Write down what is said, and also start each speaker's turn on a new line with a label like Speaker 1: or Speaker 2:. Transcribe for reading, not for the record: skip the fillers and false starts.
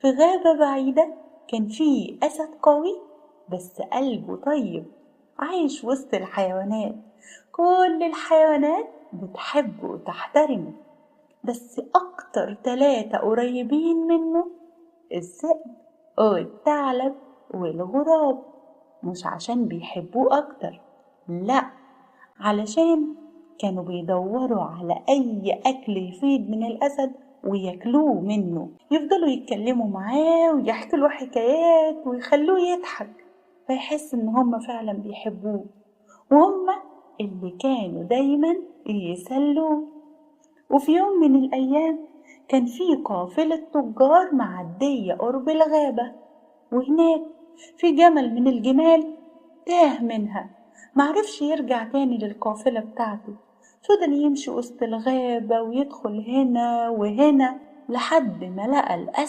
Speaker 1: في غابة بعيدة كان في أسد قوي بس قلبه طيب، عايش وسط الحيوانات. كل الحيوانات بتحبه وتحترمه، بس أكتر 3 قريبين منه الذئب والثعلب والغراب. مش عشان بيحبوه أكتر، لأ، علشان كانوا بيدوروا على أي أكل يفيد من الأسد وياكلوه منه. يفضلوا يتكلموا معاه ويحكوا له حكايات ويخلوه يضحك، فيحس إن هم فعلا بيحبوه، وهم اللي كانوا دايما يسلوه. وفي يوم من الأيام كان في قافلة تجار معدية قرب الغابة، وهناك في جمل من الجمال تاه منها، معرفش يرجع تاني للقافلة بتاعته. فضل يمشي وسط الغابة ويدخل هنا وهنا لحد ما لقى الأسد.